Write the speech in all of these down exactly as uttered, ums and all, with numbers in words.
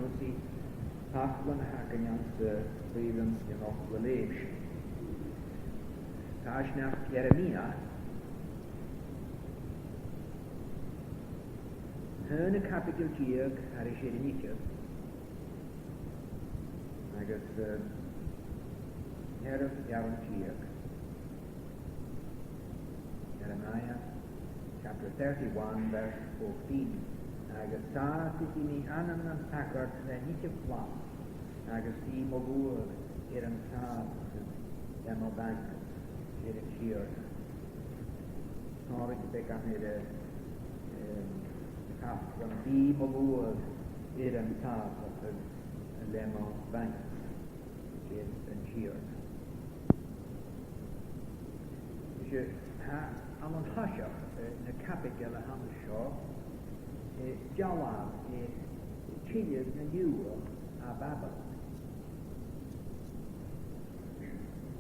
Is e faclan a th' againn anns a' Bhìoball an-diugh a leugh sinn. Tha sinn ann an Ieremiah, h-aon a' chaibideil deug, thairis air an fhichead, agus, eh, ceathramh earrann deug. Jeremiah chapter thirty-one, verse fourteen. Agus sàsaidh mi anam nan sagart le nitheamh glas, agus bidh mo ghual air an sàbhaladh le mo bhaingeas, ars an Tighearna. Sònraichte beagan air, eh, em, a' chaibideil, bidh mo ghual air an sàbhaladh le mo bhaingeas, ars an Tighearna. Is, eh, tha, ann an toiseach, eh, na caibideil a th' ann an seo, eh, dealbh, eh, tilleadh na liùgh à Bàbila.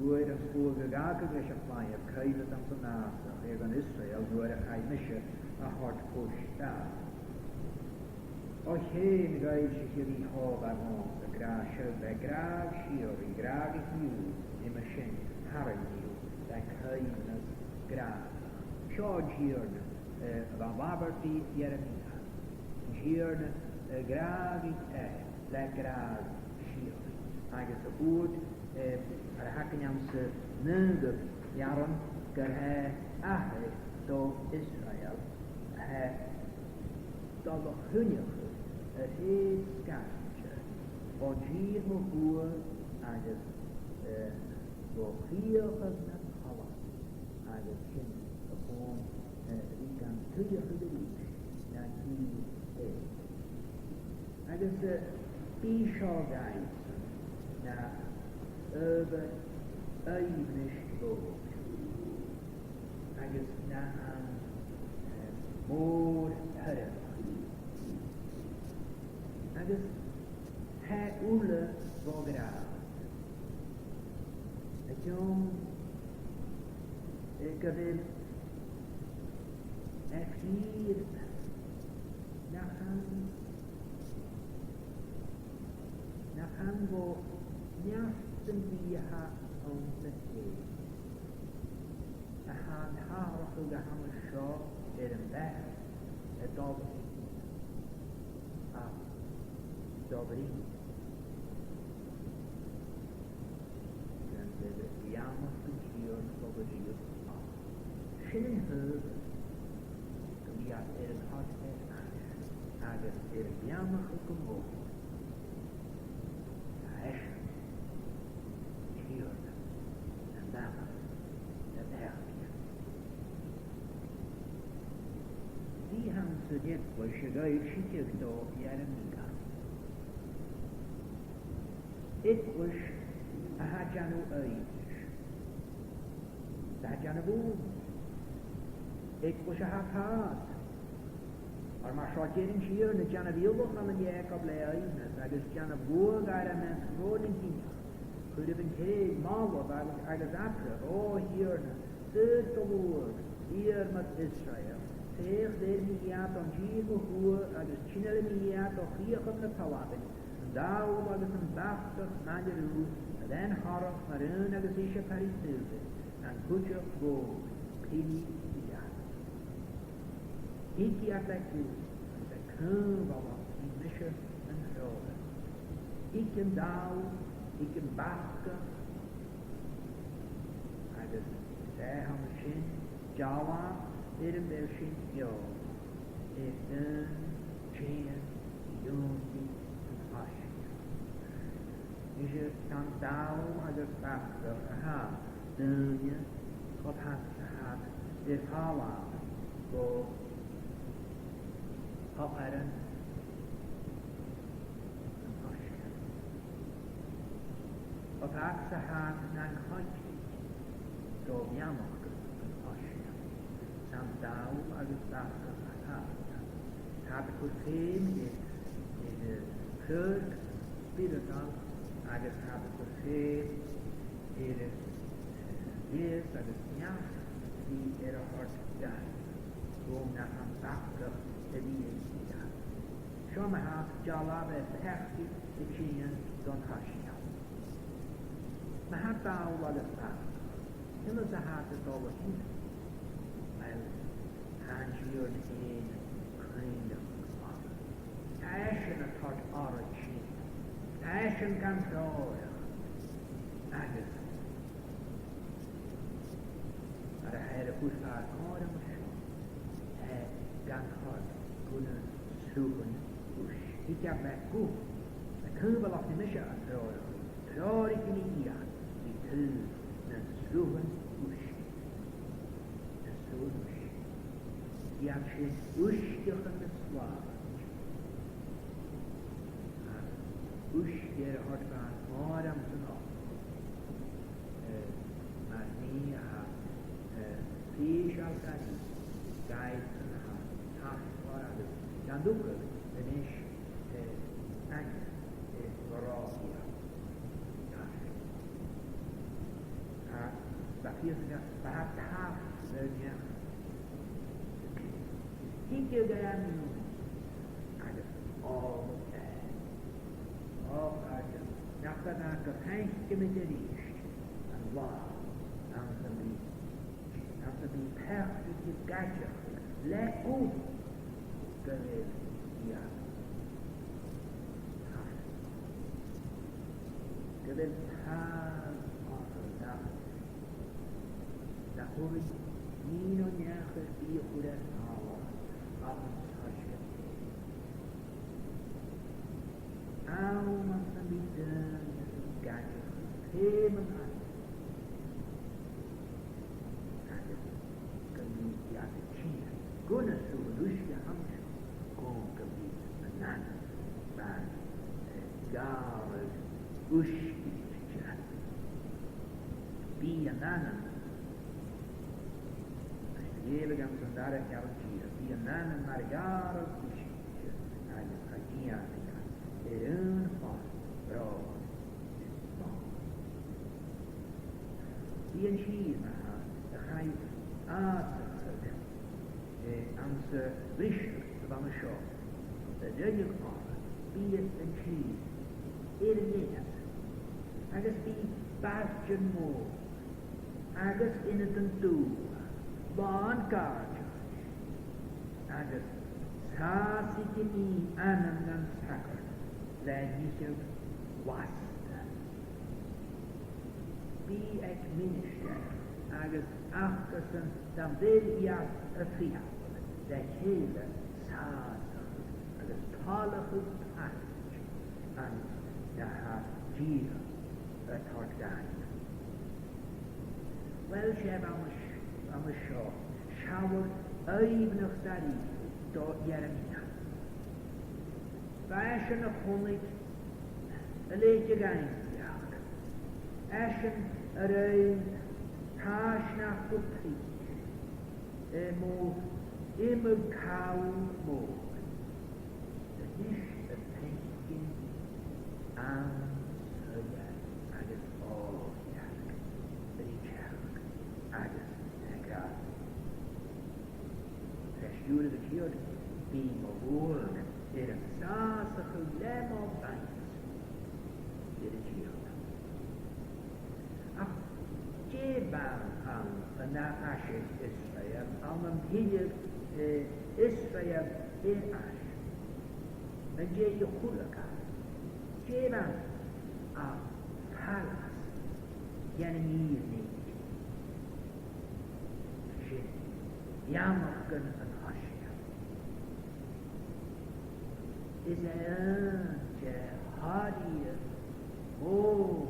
Uair a sguabadh a' ghairm leis a' phlaidheamh, cuibhle anns an fhàsach, air gun Israel, nuair a chaidh mise a thoirt fois dha. O chionn ghoill sibh, a Thighearna, ag ràdh, seo le gràdh sìorraidh, gràdh a' ghiùth, uime sin tharraing mi thu le coibhneas gràdh. Seo an Tighearna, eh, a bha a' labhairt ri Ieremiah. An Tighearna, eh, gràdhaidh e le gràdh sìorraidh. Agus a thuirt, eh, mar a th' againn anns an naoidheamh earrann, gur e athair do Israel, eh, dol a chruinneachadh a rèir sgairte, bho thìr mo thuath agus, eh, bho chrìoch na talmhainn, agus sin a' fòn, eh, a bhith gan tuigsinn a-rithist na tìr e. Agus, eh, bidh seo dhaibhsan na adhbhar aoibhneis mhòr, agus na an, eh, mòr-thoireach. Agus tha e uile bho ghràdh, a chionn, eh, gu bheil e fìor nach ann, nach ann bho neart sam bith a tha annta fhèin a tha an t-atharrachadh a th' ann an seo air am beatha a' dol a thighinn, ach do bhrìgh. Gun tèid beannachd an Tighearna bho bhrìgh. Sin an t-adhbhar gum bi iad air an toirt air ais agus air am beannachadh gu mòr. Tha esan, an Tighearna, na beannachd na beachd. Bidh anns an eaglais a dh'fhoillsicheadh do Ieremiah. Eaglais a tha a' dèanamh aoibhneis. Tha e a' dèanamh ùrnaigh. Eaglais a tha a' pàigheadh. Oir mar seo deir an Tighearna, dèanaibh iallach ann an Iàcob le aoibhneas, agus dèanaibh luadh air am measg ro na h-inneach. Cuiribh an cèill, maladh agus, agus abraibh, o Thighearna, saor do shluagh, iarmad Israel. Feuch, bheir mi iad don tìr mo thuath, agus tinnealaidh mi iad o chrìoch na talmhainn. An dall agus am bacadh maille riutha, a bhean Chorach, mar aon agus ise a' pàigheadh, an cuideachd mhòr, pillidh iad. Thig iad le giùlan, le caomhalachd ri mise an treòrach. Thig an dall, thig am bacadh, agus 's e a th' ann an sin, dealbh air am bheil sinn beò, air aon tè ionnsaigh an Coisinn. Is e san dall agus bacadh a tha daoine, cho beag 's a tha iad, air falbh gu h-Obar an Coisinn. Cho beag 's a tha iad nan coigridh do bheannachd an Coisinn. San dall agus bacadh a tha iad. Tha iad a' cur feum air, air, eh, cur spioradail agus tha iad a' cur feum air, eh, leigheas agus neart ri air a thoirt dhaibh, gun nach ann bacadh a bhiodh iad. Seo ma-thà dealbh de pheacaidh a' tighinn don t-soisgeul. Ma tha dall agus bean, ciamar a tha iad a' dol a thighinn? Uill, tha an Tighearna fhèin a' cuimhneachadh orra. Tha esan a' toirt orra tighinn. Tha esan gan treòrachadh. Agus mar a tha e air a chur far comhair an seo, tha e gan toirt gu na sruthan uisge. Thig iad le guth, a' cumail nach eil mise a' treòrachadh, treòraidh mi iad ri taobh nan sruthan uisge. Nan sruthan uisge. Iad sin uisgeachan na slàinte. Ach uisge air a thoirt far comhair anns an oidhche, eh, mar nì a tha, eh, prìseil dha-rìribh, gaill san a tha tartar agus gan tuigsinn a-nis, eh, aithne, eh, ghràdh iad. Tartar. Tha, tha fios agam, tha tartar air neach. Thig e gu am mion agus òl e. Ò, agus nach eil e gu faicinn a-rithist an là anns am bi, anns am bi peacaidhean ag aideachadh le guth gu bheil iad tartar. Gu bheil tàl aca nach, nach urrainn nì no neach air bith a chur air falbh ach an soisgeul fhèin. Àm anns am bi daoine ag aideachadh feuman agus gum bi iad a' tighinn gu na sruthan uisge a th' ann, gun gum bi an anam mar, eh, gàrradh uisge. Bidh an anam, leugh e anns an dara ceann, bidh an anam mar ghàrradh uisge, agus cha dèan e air aon chor bròn is mòr. Bidh an tìr, ma-thà, a chaidh fhàsachadh, eh, anns a' bhriseadh a bh' ann an seo, a' dèanamh, bidh an tìr air a leigheas, agus bidh bàirdean mòra agus ionadan dubha, làn gàirdeachais, agus sàsaich an nì anam nan sagart le nithean blasta. Bidh aig ministear agus acasan dam bheil iad a' frithealadh le chèile sàsachadh agus toileachadh pailt anns na tha Dia a' toirt dhaibh. Uill, 's e a bh' ann an s-, ann an seo, sealladh aoibhneach dha-rìribh do Ieremiah. B' e esan a chunnaic a leithid a dh'ainmhich, esan a rinn tàisneachd gu tric, eh, mu iomadh càl mòr. A-nis a' faicinn àm soilleir agus òigridh ri teachd agus teagasg. Tha e a' stiùireadh gu tìr, bidh mo bhuaidh air an sàsachadh le mo bhainne, air an Tighearna. Ach dè bh' ann an ath-aiseag Israeil, ann an tuilleadh, eh, Israeil air ais? An dèidh a' chùraim, dè bh' ann ach faireachdainn dhen an fhìrinn. Sin, beannachdan an t-soisgeil. Is e aon de thòrr mòr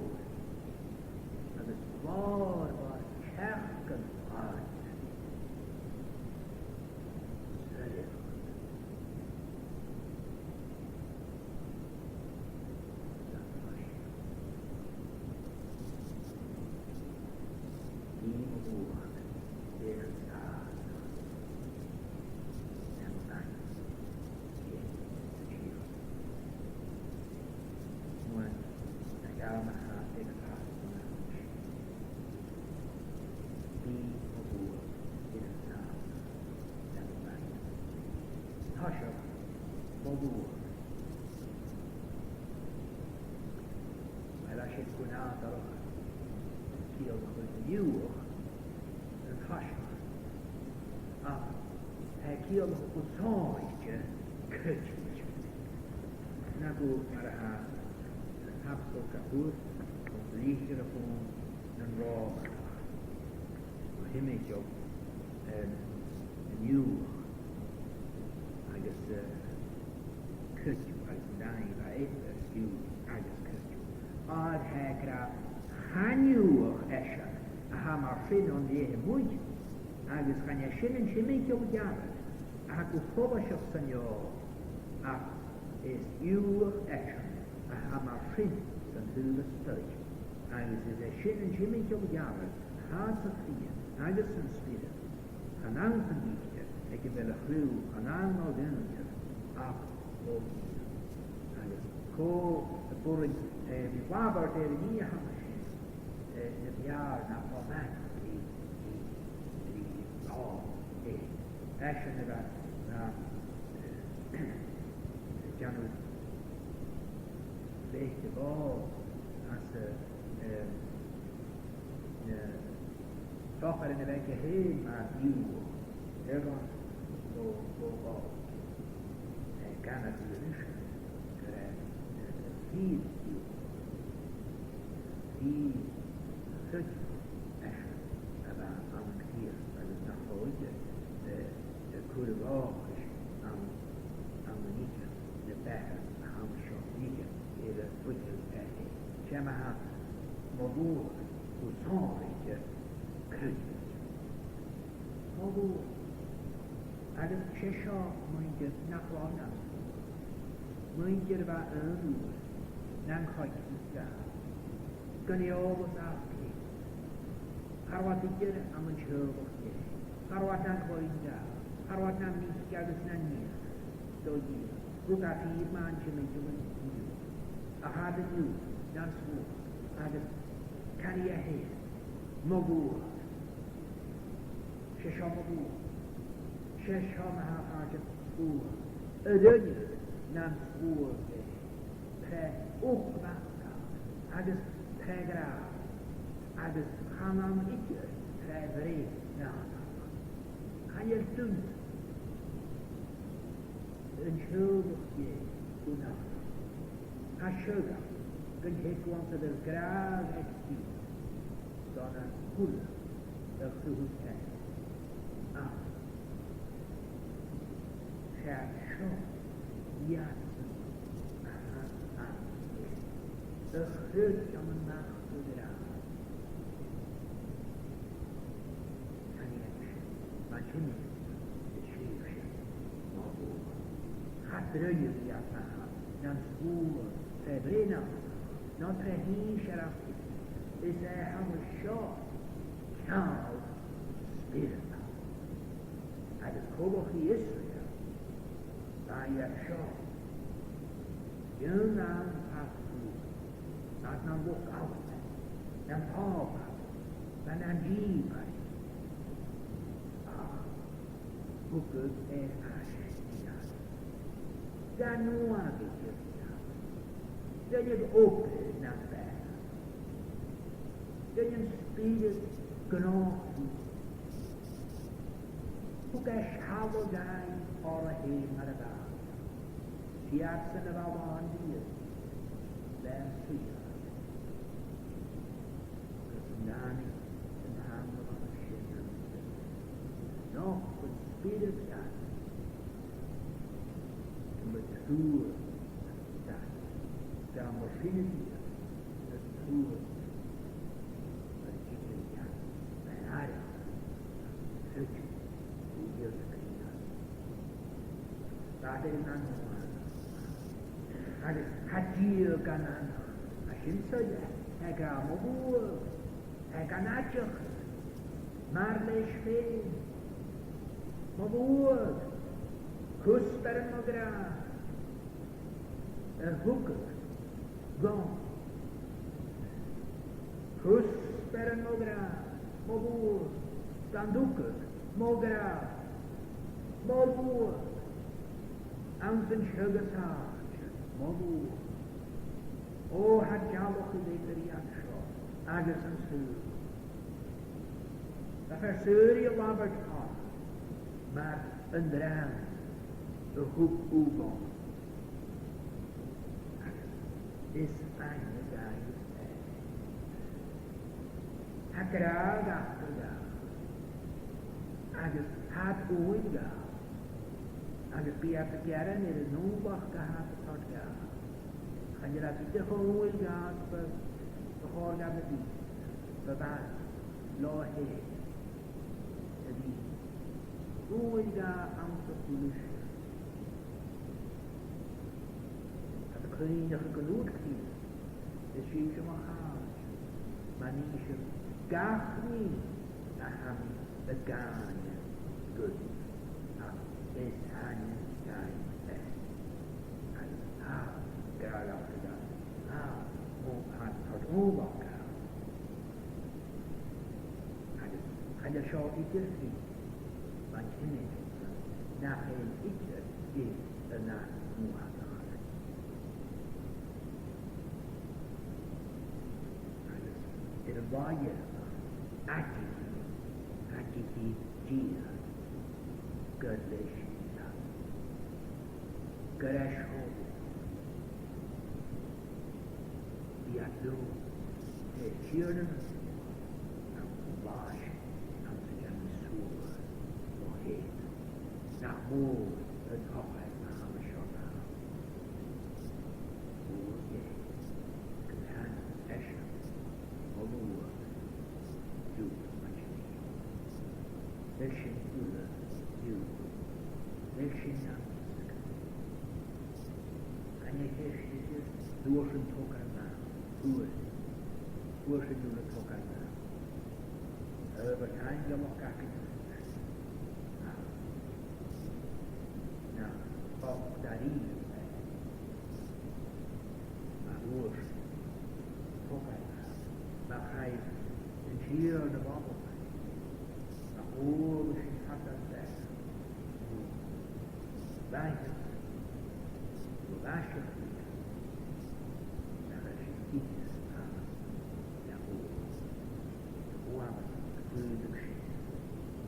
agus glòrmhor teachd an Athar. Soirbheachd. Bidh mo bhuaidh air an sàsachadh le mo bhainne. Sin an Tighearna. Muin na geamannan aig an talamh. Dorch, ciallachadh an fhiodh, an toiseach. Ach tha e ciallachadh gu sònraichte creideamh. Na gu mar a tha an t-abstol ga chur, an lìbhrigear a chur, nan Ròmanach. Gu h-iomchaidh, em, an fhiodh agus, eh, creideamh agus an dàimh a th' air fhiodh agus creideamh. Oir tha e ag ràdh, chan fhiodh esan a tha mar sin on leth a-muigh, agus chan e sin an t-iomchaidh dearg a tha gu follaiseach san fheòil, ach is fhiodh esan a tha mar sin san taobh a-staigh, agus is e sin an t-iomchaidh dearg a tha sa chridhe agus san spiorad. Chan ann san t-sìde aig a bheil a' chliù, chan ann o dhaoine, ach o Dhia. Agus cò a b' urrainn, eh, a bhith a' labhairt air an nì a th' ann an sin, eh, na b' fheàrr na b' fheàrr ri, ri, ri dhà, eh, esan a bha, na, eh, a' dèanamh bheachd a' bhàis às, eh, na sochairean a bh' aige fhèin mar fhiodh, air an, o, o, o, eh, gan a dhìth ris, gur e, eh, fìor fhiodh, fìor chreideamh esan a bha ann an Crìosd, agus nach robh e, eh, eh, cur a dhòchais ann, ann an itean na beatha a th' ann seo, itean air a bhuineadh e. 'S e ma-thà, mo bhuaidh gu sònraichte creideamh. Mo bhuaidh. Agus 's e seo muinntir nach robh ann. Muinntir a bha aon uair nan coignear. Gun eòlas aca. Cha robh iad idir ann an teaghlach Dhè. Cha robh iad nan cluinntinn. Cha robh iad nam mic agus nam nighean do Dhia. Rud a tha fìor mhath an timcheall an-diugh. Ach tha iad an-diugh nan smuain agus canaidh e fhèin, mo bhuaidh. 'S e seo mo bhuaidh. 'S e seo ma-thà, a chàirdean, buaidh. A rinn nan sluagh Dhè. Tro ucbhata agus tro ghràdh, agus chan ann idir tro bhreith nàdarrach. Chan eil duine an teaghlach Dhè gu nàdarrach. Tha seo gun teagamh anns a bheil gràdh aig Dia dhan a h-uile a chruthaich e. Ach 's e seo iadsan a tha ann, a chreid ann am mac gu gràdh. Chan e sin, ma timcheall an sgrìobh seo, mo bhuaidh. Cha bruidhneadh iad ma-thà nan sluagh tro bhreith nàdarrach, no tro shìnsearachd. Is e a th' ann an seo ceangal spioradail. Agus co-dhiù Israel, bha iad seo. Dh'fhan iad ann an Pàscha, bha iad nan luchd Alba, nan Pàpa, bha iad nan dìobair. Ach thugadh e air ais iad. Gun nuadh iad. Gun an obair na beatha. Gun an Spiorad gnothach. Thug e sealladh dhaibh orra fhèin mar a bha. 'S iadsan a bha làn-fhios le suidheachadh. Agus an tàinig an t-àm a bha sin, nochd an Spiorad iad. Gum biodh truagh iad. Gum biodh sin iad, na truagh. Agus iad iad, na aireachdail, creideadh, gu Ìosa Crìosd. Bha iad air an aithneachadh. Agus tha Dia gan aithneachadh. Tha sin soilleir, tha e ag ràdh mo bhuaidh. Tha e gan aideachadh mar leis fhèin. Mo bhuaidh, cuspairean mo ghràidh a thugadh dhomh. Cuspairean mo ghràidh, mo bhuaidh, gan tugadh mo ghràidh, mo bhuaidh, anns an teagasg àite, mo bhuaidh. Ò, tha dealachadh eadar iad seo. agus an saoghal. Tha fear-saoraidh a' labhairt oirre mar an dream a thug ùmhlachd. Agus is aithne dhaibh e. Tha gràdh aca dha, agus tha iad umhail dha, agus bidh iad a' gearan air an ùmhlachd a tha iad a' toirt dha. Chan eil iad idir cho umhail dha 's bu, bu chòir dha na bhith, bu mhath leotha fhèin a bhith umhail dha anns a' chùis. Tha iad a' cuimhneachadh gun tuirt Crìosd, is sibhse mo chàirdean, ma nì sibh gach nì a tha mi ag àithneadh dhuibh, ach is aithne dhaibh e. Agus tha gràdh aca dha, tha, o, tha iad a' toirt ùmhlachd dha. Agus chan eil seo idir fìor, ma chì sibh nach eil idir air an ath nuadhachadh. Agus air an là dheireannach, aidichidh, aidichidh Dia gur leis a tha, gur e seo Bidh iad leotha, eh, Tighearna na slògh, anns an là sin, anns an dèan mi sùil mo cheud. Nach mòr an t-sochair a th' ann an seo gu h-àraid. Mòr Dhè, gu bheil esan mo shluagh, Diùra mo Dhia. Bheil sinn uile, Diùra, bheil sinn nam measg? Chan e ceist idir, an uair sin togail a-mach, uair, uair sin uile togail a-mach. Adhbhar taingealachd againn, ach nach bochd a-riamh e. Mar uair sin, togail a-mach, ma chaidh an Tighearna bhon bhonn, nach uair sin fada bheag, no bhathas, no bhaiseach, nach eil sinn idir ann an uair. Uair a dh'fhaodadh sinn,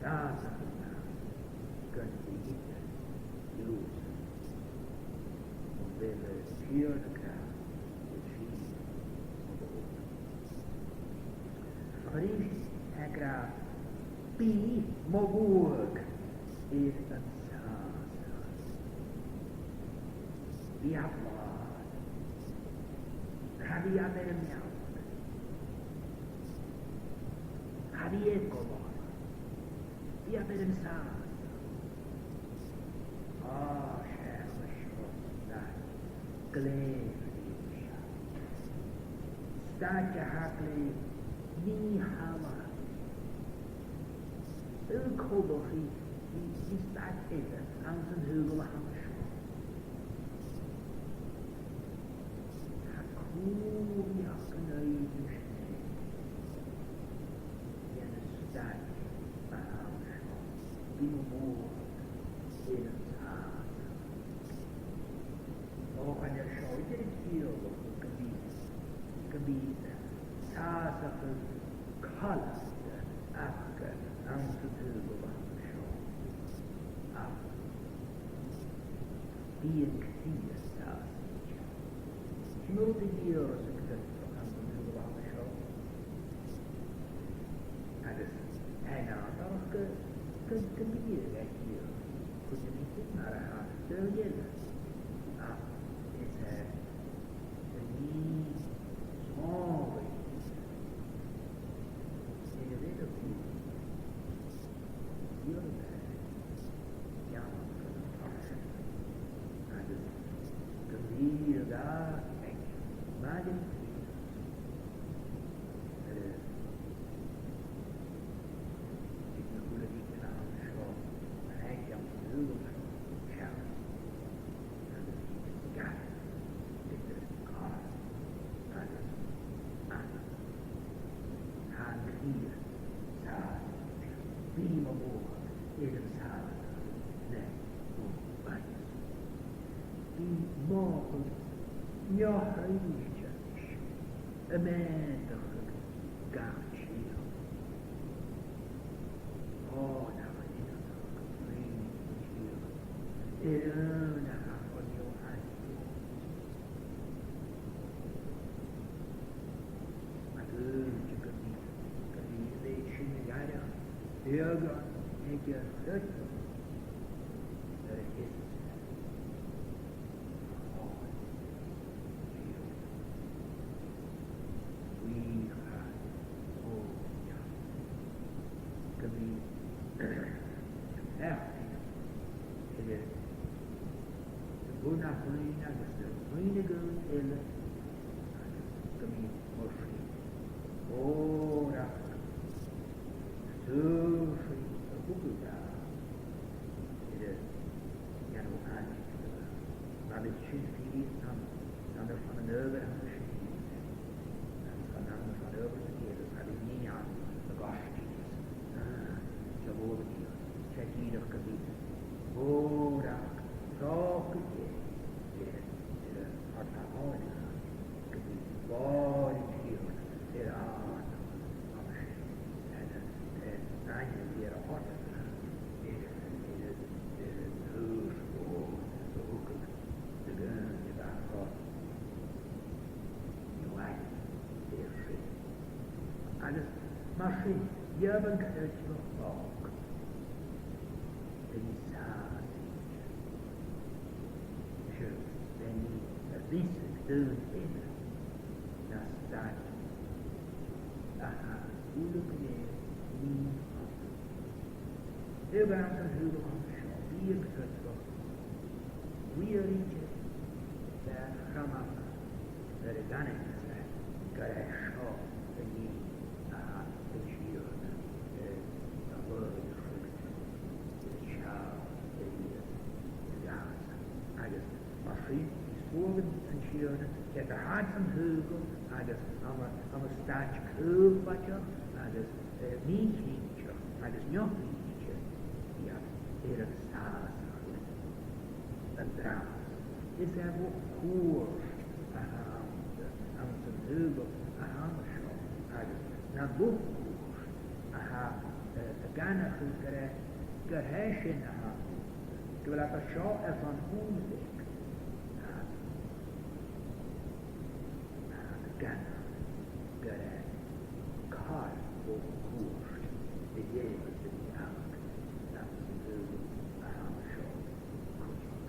dàsan a-mach, gun idir, Diùra, bho bheil an Tighearna ag ràdh, is sinn mo shluagh. A-rithist, tha e ag ràdh, bi mo shluagh air an sàsachadh. Bi iad làidir. Cha bhi iad air am beannachadh. Cha bhi eagal orra. Bi iad air an sàsachadh. Ò, 's e a tha seo, stàit glè bhrèagha. Stàit a tha glè mhì-shealbhach. Uile coltach ri, ri, ri stàit eile anns an t-saoghal a th' ann an seo. Tha cùl-fhiachan aoibhneis dhen stàit a th' ann an seo. Bi mo shluagh air an sàsachadh. Ò, chan eil seo idir a' ciallachadh gum bi, gum bi sàsachadh coltach aca anns an t-saoghal a th' ann an seo. Ach bidh an Crìosd sàsaich. Sin rud a dh'iarras an Crìosd anns an t-saoghal a th' ann an seo. Agus tha e nàdarrach gu, gu, gum bi e a' ciallachadh cuideachd mar a tha daoine eile. Ach is e an nì as motha air a bheil a' Mhàthair Dìreach, agus gu bhith dha aig Màiri Chrìosd, eh, aig na h-uile nithean a th' ann an seo, an aig an t-saoghail seo, seach, agus bhith gabhail eadar càil agus anam. Tha an Crìosd sàsachadh, bi mo shluagh air an sàsachadh le mo bhainne. Bidh mo shluagh neo-thruidhte a-nis, a' meudachadh Beagan aige a' chreidmhich nuair a sheas e. Bha e gu math eachdraidheil. Bha e na bhliadhna agus na bliadhna eile, agus gu math mar sin. Ò, ach saoil sin a thugadh dha, air a dhèanamh aithnichte. Mar a bha sin fìor, an, an, an adhbhar a tha sin. Agus chan ann, chan ann, a bheil nì ann a' ghoirteachadh. Ah, 's e bhòr a bhiodh, 's e dìreach gu bhith. Ò, ach trobhad Dhè, Dhè, air a, air a, air a, gu bhith bòrd Dhè air a, air a, air a, air a, air a, Agus mar sin, gheibh an creidmheach òg, bidh e sàs, sure, bidh e a' meas aig daoine eile na stad a tha uile gu lèir nì-fhasa. Uair a bha an t-saoghal seo, bidh an creidmheach riaraichte, bidh e a' creidsinn nuair a dh'aithnicheas e gur e seo an nì a tha an Tighearna, eh, a' lorg, eh, seall air a ghràs. Agus mar sin, is buaidh an Tighearna, ged a tha e san t-saoghal agus ann an, ann an staid caolbhaideach agus, eh, mì-chinnteach agus neochiontach, bidh e air an sàs a chur an-dràsta. Is e a' chuairt a th' ann, anns an t-saoghal a th' ann an seo, agus na luchd-chuairt a tha, eh, ag aithneachadh gur e, gur e sin a th' ann, gu bheil iad an seo air an ùrnaigh, a tha, a tha ag aithneachadh gur e car luchd-chuairt a dh'fheumas a bhith aca anns an t-saoghal a th' ann an seo cuideachd.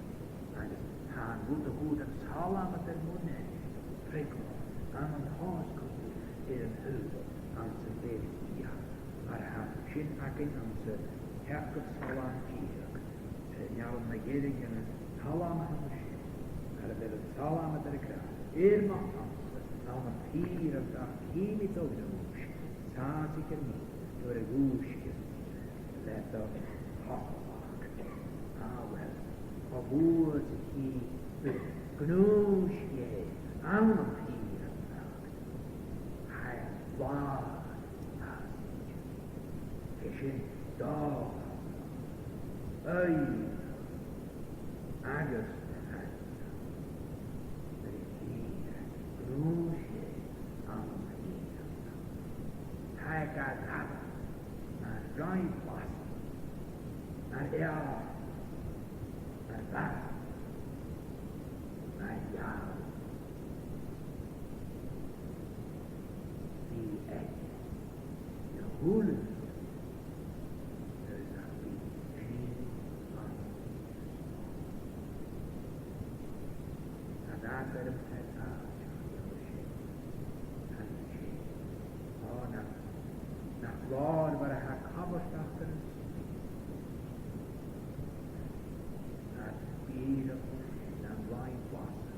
Agus tha an rud a thuirt an salmadair mu dheidhinn, freagarrach, ann an còmhradh air an t-saoghal anns an deireadh-dhiadh, mar a tha sin againn anns an t-seachdamh salm deug, eh, an t-sealladh mu dheireadh dhen t-salm a tha sin, mar a bheir an salmadair ag ràdh, Air mo chomhair, ann am pìoran nach cùm mi do ghnùis, sàsaich air mi nuair a dhùisgeas mi le do thogalach. Ah, uill, a bhuaidh a chì thu gnùis Dhè ann am pìoran nach, tha e blàth às. Tha sin dòcha, aoibhneach agus taingeil. Nuair a chì thu gnùis Dhè ann am pìoran nach, tha e ga ghabhail mar roinn blasta, mar eòlach, mar bhàs, mar gheall. Bidh aige na h-uile rud air nach bi sinn ann. Tha dà ghairm air àiteach dha sin, tha sin. Ò, nach, nach glòrmhor a tha cabhairt aca an sin. Nach bithinn a' faicinn an roinn blasta.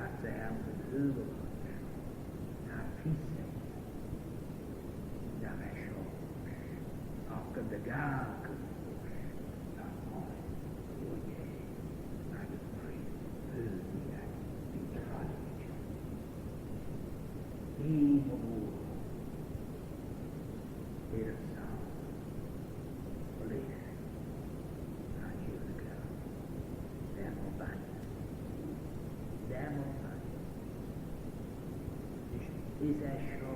Is e ann an t-saoghal, tha fios aige nach e seo, ach gun do dh'fhàg e a-mhàin gu Dhè agus mar sin, ùidh aige bhith càilidh. Dè mo bhuaidh air an saoghal a leithid a tha Dia ag ràdh? Dè mo bhainne? Dè mo bhainne? Is, is e seo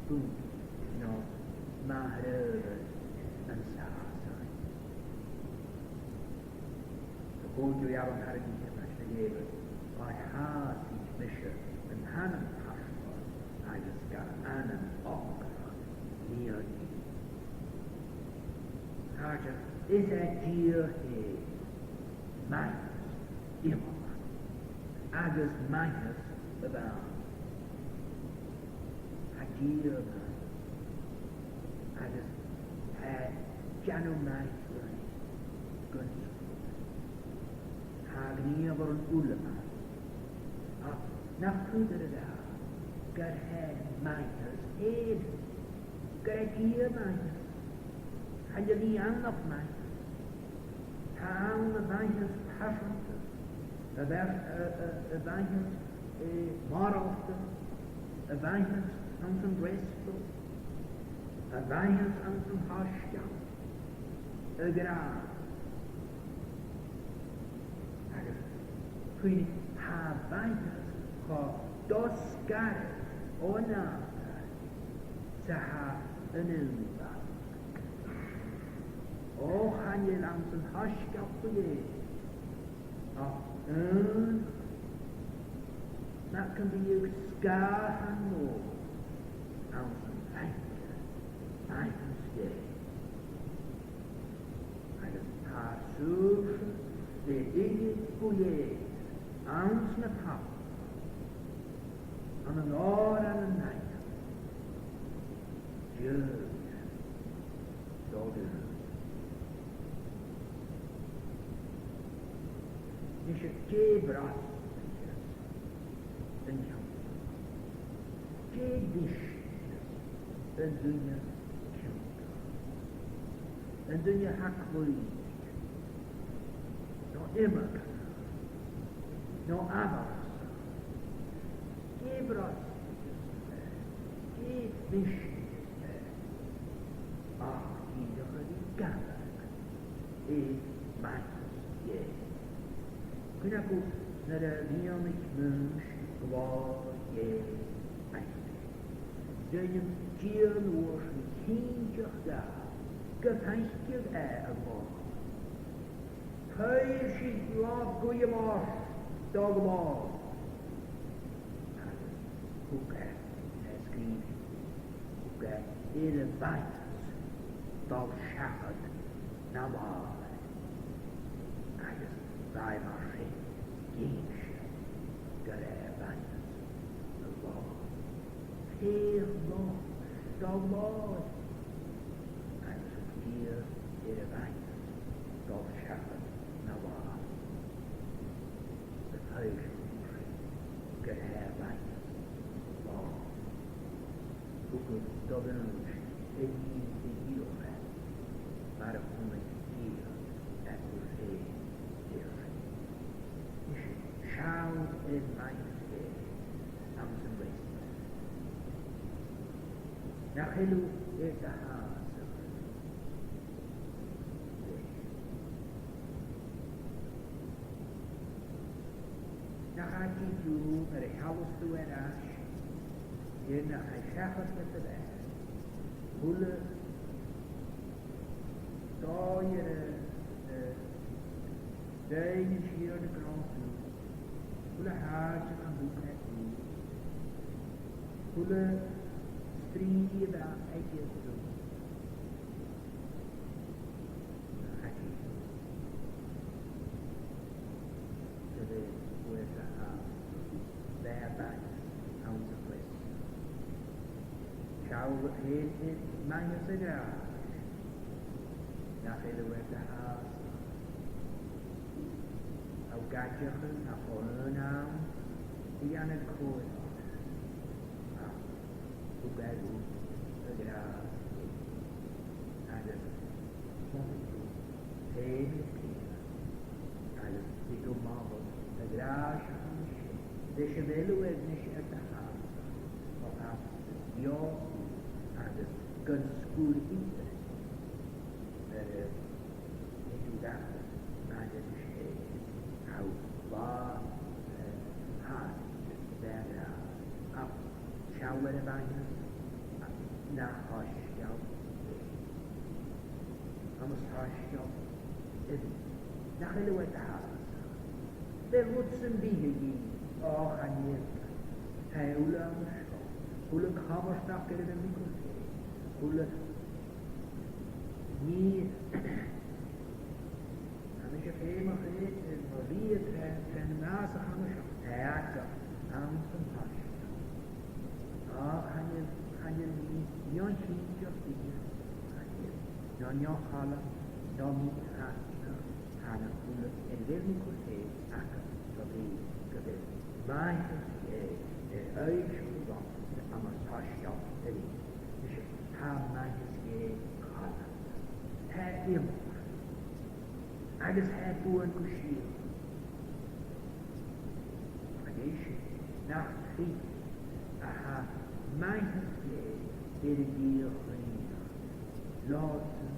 buntainn no màthair-adhbhar an sàsain. Tha còig uair an tarraing a-mach na lèibhe, oir shàsaich mise an t-anam pairteach agus gar anam ògach lìonadh. Àite, is e Dia fhèin, maitheas iomallach agus maitheas a-mhàin. Tha Dia math agus tha e a' dèanamh maith dhuinn gun sgudal. Tha a' ghnìomh oirnn uile math. Ach nach cuireadh e gur e maitheas fhèin, gur e Dia maitheas. Chan eil nì annach maitheas. Tha ann a mhaitheas pearsanta, a mhaith-, a, a, a mhaitheas, eh, moralta, a mhaitheas anns an fhreastal, a mhaitheas anns an t-soisgeul, a ghràdh. Agus cuimhnich, tha a mhaitheas cho do-sgarail o nàdar 's a tha an aon bhealach. O, chan eil anns an t-soisgeul gu lèir ach aon, no gum biodh sgàthan mòr anns an fhaicinn maitheas Dhè. Agus tha saorsa le uile gu lèir anns na pàirt ann an òran an Athar, Deagh Nis do dh'Aonghas. Nise, dè bhrosnaicheas an ceangal? Dè bhrosnaicheas an duine ceangailte? An duine a tha claoidheach, no iomagaineach, no amharasach. Dè bhrosnaicheas e? Dè bhrosnaicheas e? Ach dìreach a bhith gabhail air maitheas Dhè. Cuimhnich, nuair a bhruidhneas Maois glòir Dhè, aithne, rinneadh Dia an uair sin cinnteach dha gum faiceadh e a ghlòir. Choisich làmh-guidhe mòr do ghlòir. Agus thug e, tha e a' sgrìobhadh, thug e air a mhaitheas dol seachad na làthair. Agus bha e mar sin ag innse gur e a mhaitheas a ghlòir. Feuch làmh-guidhe do ghlòir. Agus thug Dia air a mhaitheas dol seachad na làthair. Tha e a' tuigsinn gur e a mhaitheas a ghlòir. Thugadh do dh'Aonghas a nì a dhìochuimhneachadh mar a chunnaic Dia e fhèin air. Nise, seall air maitheas Dhè anns an fhreastal. Nach eil thu air do shàsachadh leis? Nach fhaic thu nuair a sheallas tu air ais, air nach fhaigh seachad leat a bheatha, a h-uile dòigh air a, a, a dh'fhaighnich an Tighearna gràdh, a h-uile h-àite a thug e dhut, a h-uile strì a bha aige dhut. Nach fhaic thu gu bheil thu air do shàsachadh, bheatha anns a' chreidimh? Seall fhèin air maitheas a' ghràis. Nach eil thu air do shàsachadh? Tha thu ag aideachadh nach eil aon ann Dhèanadh còir, ach thug e dhut a ghràs fhèin, agus mhothaich thu fhèin a' pìos, agus bidh thu a' moladh a ghràis a th' ann an sin, leis a bheil thu a-nis air do shàsachadh, o tha e beò agus gun sgur idir. Air, eh, nì thu gach maide is e, tha thu làn, eh, thaitneamh, ach seall air a' mhaitheas, na h-òisceil e. Ach ma 's e òisceil a bh' ann, nach eil thu air do shàsachadh. Bheil rud sam bith a dhìth, o chan eil, tha e uile ann an seo, a h-uile comhartachd air a bheil mi gu lèir, a h-uile nì, tha mise feumach air, air mo bhith tron, tron an fhàsach a th' ann an seo, tha e agam anns an t-soisgeul. Ach chan eil, chan eil mi neo-chinnteach idir, chan eil, no neo-choileanta, no mì-thaitneach, tha na h-uile, air a bheil mi gu lèir agam, gu bheil, gu bheil maitheas Dhè air fhoillseachadh dhomh ann an t-soisgeul a-rithist. Nise, tha maitheas Dhè coileanta. Tha e iomchaidh. Agus tha e buan gu sìorraidh. Ach is e nach tric a tha maitheas Dhè air a dhìochuimhneachadh leothasan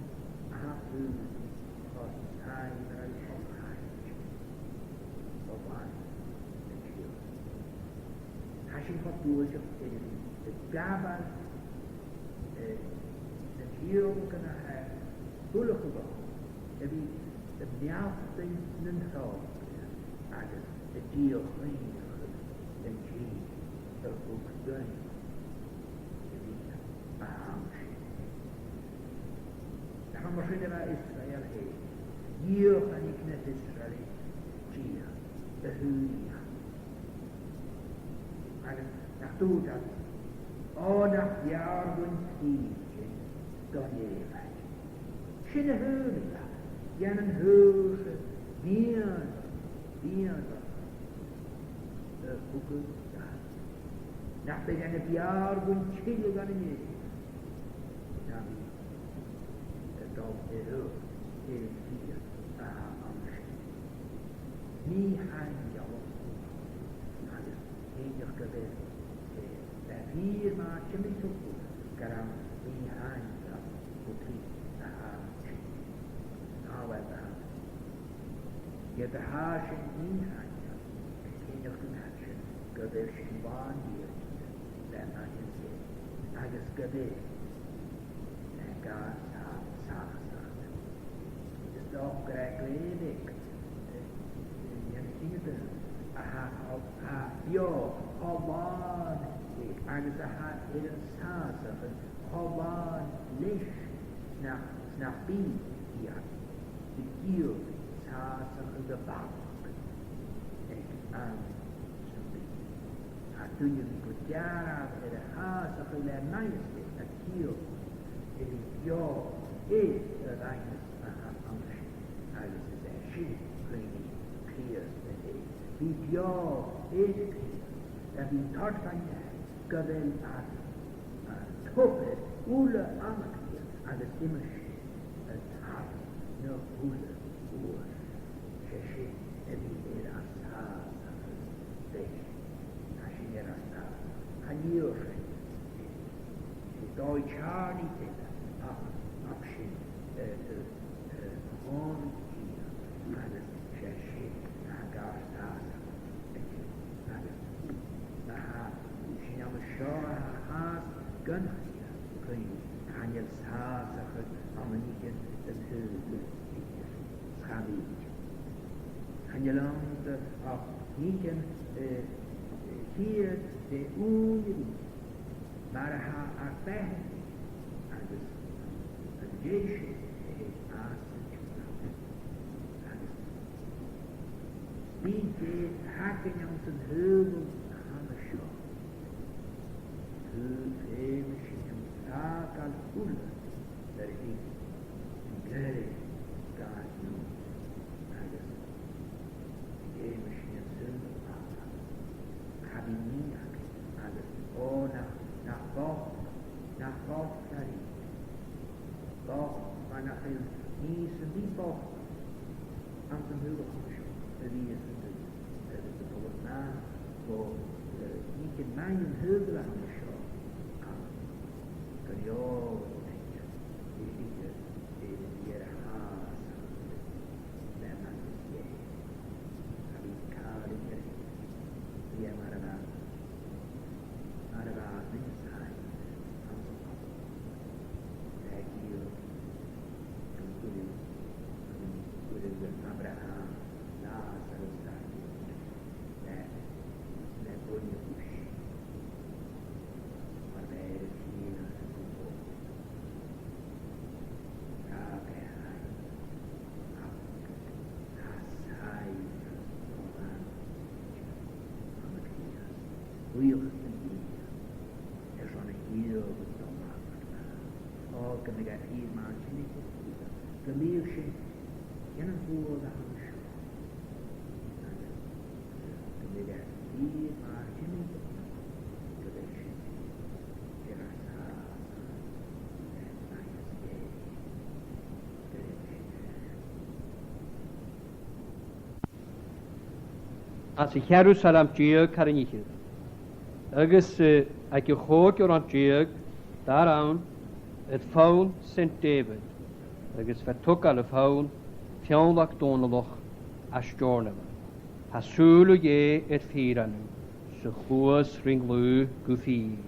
a tha uabhasach cho sàmhach, cho caite, cho bhàn na tìr. Tha sinn cho buailteach air a bhith a' gabhail, eh, na tìodhlacan a tha a' fuireach a-bhos, a bhith a' mealltainn nan tròcair agus a' dìochuimhneachadh an tì a thug dhuinn a bhith a' tòiseachadh. Tha mar sin a bha Israel fhèin, dhìochuimhnich na h-Israelitich Dia a shaoradh iad. Agus nach tuirt iad, o nach b' fheàrr dhuinn prìomhadh don Èipheit. Sin a shaoradh iad, dhen an t-saorsa mhiann-, mhiann-, a thugadh dha. Nach biodh e na b' fheàrr dhuinn tilleadh dhan an Èipheit, na bhith a' dol air adhart air an fhìor a tha ann an sin. Mì-thaingealachd agus cinnteach gu bheil, eh, e fìor mhath timcheall gur ann mì-thaingealachd gu tric a tha sinn. Ah, uill, tha. Ged a tha sinn mì-thaingealachd, cinnteach gu bheil sinn, gu bheil sinn làn dhìochuimhne le maitheas Dhè, agus gu bheil e gar sà-, sàsachadh. Is dòcha gur e glè bheag, eh, eh, dhen a' chine daonna a tha, a tha beò, cho làn, eh, agus a tha air an sàsachadh, cho làn leis nach, nach bi iad a' dìochuimhneachadh sàsachadh a' bhalach aig àm sam bith. Tha duine a bhith gu dearbh air a shàsachadh le maitheas Dhè, a' dìochuimhneachadh air a bheò, air a mhaitheas a tha ann an sin, agus is e sin cuimhne Chrìosd fhèin. Bhith beò air Crìosd, a bhith a' toirt fhèin gu bheil an, an t-obair uile ann an Crìosd agus uime sin a' tarraing na h-uile uair. 'S e sin a bhith air ar sàsachadh leis. Tha sinn air ar sàsachadh. Chan iarr sinn e. 'S e dòigh teàrnaidh eile, ach, ach sin, eh, eh, eh, a chòmhnaidh Dia, agus 's e sin a tha gar sàsachadh aige. Agus ma tha sinn ann an seo a tha fhathast gun Chrìosd, cuimhnich, chan eil sàsachadh ann an nithean den t-saoghal idir. Cha bhi. Chan eil ann ach nithean, eh, eh, fìor de ùine a bhith, mar a tha ar beatha, agus an dèidh sin, eh, às an t-saoghal. Agus bidh Dè a' tighinn anns an t-saoghal a th' ann an seo. Feumaidh sinn fàgail uile air a bhith an clèir gad nùis agus feumaidh sinn an saoghal fhàgail. Cha Bidh nì againn agus, o, nach, nach bochd, nach bochd a th' ann. Bochd, mar nach eil nì sam bith bochd anns an t-saoghal seo a bhios an-diugh, agus a' dol a-mach gu, eh, nì a tha math an t-saoghail a th' ann an seo, ach gu leòr a dh'fhaicinn, a dh'fhaicinn, a dh'fhaicinn air a shàs ann an Lamb agus Dè. A bhith càil air, bidh e mar a bha, mar a bha Messiah anns a' phoball. Tha e ag iarraidh gun cuireadh, gun cuireadh Abraham Làsaras a-steach le, le buille-chùis, mar a bha e air a shìneadh sa chùl. Tha e ag ràdh, ach tha saidhbhreas do Làsaras ann an Crìosd. Buidheachas do Dhia airson a thiodhladh do Mhac. O, gum biodh e fìor mhath an sin aige, gum biodh sinn a' dèanamh buaidh a th' ann an seo. Agus gum biodh e fìor mhath an sin aige, gum biodh sinn air ar sàs ann an Lamb agus Dè. Anns a' cheathramh Salm deug thar an fhichead. Agus, eh, aig a' chòig òran deug, dar ann, air fonn Saint David, agus fear togail a' fonn, Fionnlagh Dòmhnallach à Steòrnabhagh. Tha sùil Dhè air fìreanadh, 's a chluas rin dlùth gu fìor.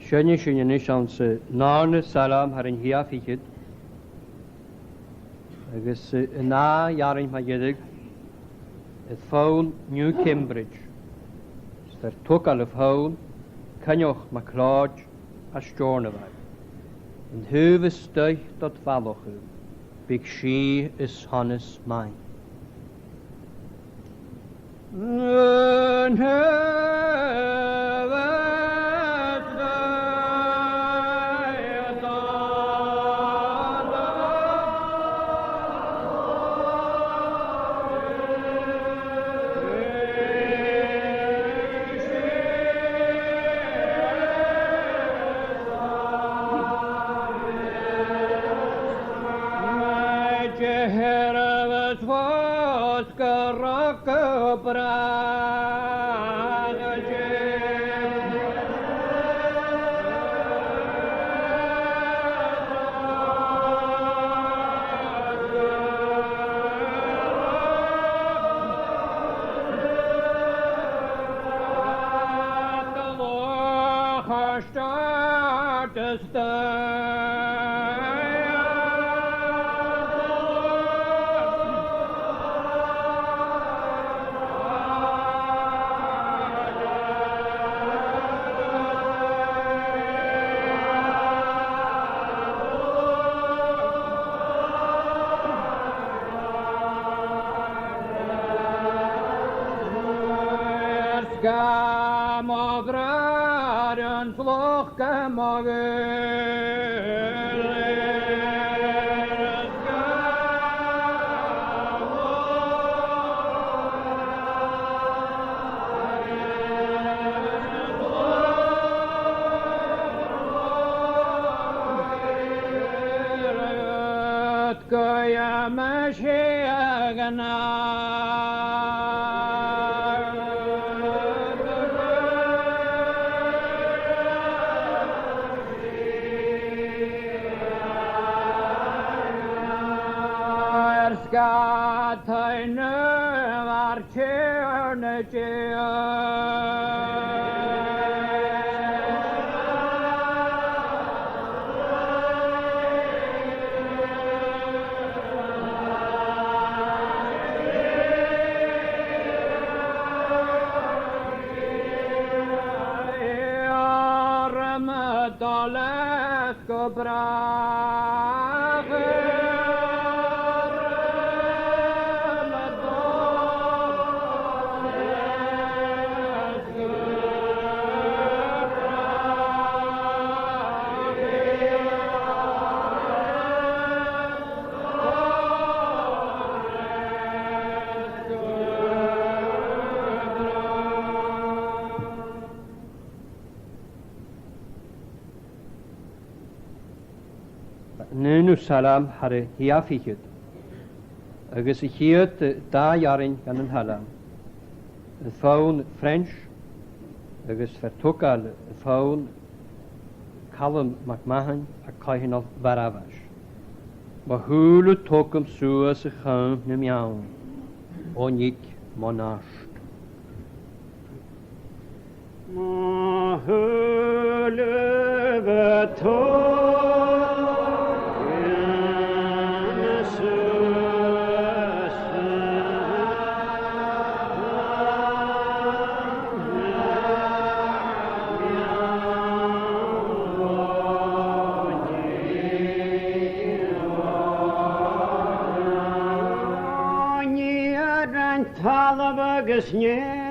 Seinnidh sinn a-nis anns an dàrna salm thar an t-siathamh fichead, agus, eh, an ath earrainn mu dheireadh, air fonn New Cambridge, 's fear-togail a' phonn, Coinneach MacLeòid à Steòrnabhagh. An taobh a-staigh dod bhalach thu, bidh sìth is sonas math. Sgàth mo bhràithrean, 's luchd mo ghaoil. Gu a-mach a-ghàirdeas. Air sgàth taigh naomh ar Tighearna Dhè. Orm a' dol leat gu bràth. An aonamh salm thar an t-seachd fichead, agus a' chiad, eh, dà earrainn dhen an t-salm. A' phonn French, agus fear-togail a' phonn, Calum MacMathain, a' coitheanal Bharabhais. Mo shùil thu togam suas a' chom nam beann, o nigh mo neart. Mo shùil thu togam suas a' chom nam beann, o nigh mo neart. Talamh agus nèamh.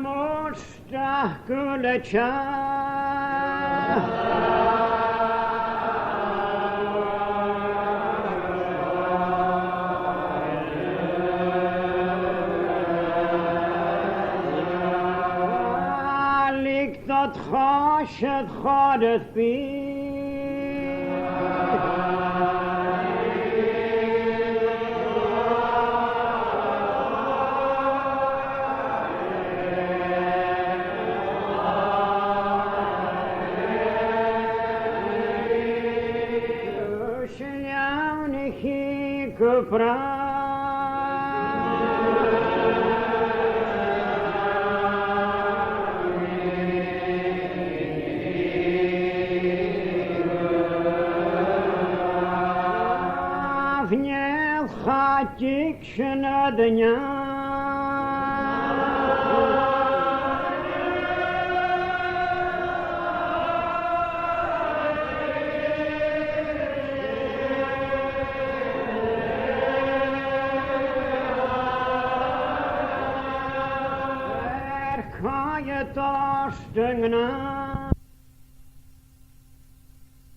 Mòr Stracadh le teann. Leig dod chois air chor air bith. Sin ann a chì gu bràth. Chan eil cha tig sin a dh'aindeoin. Ar coimhead ort an-dràsta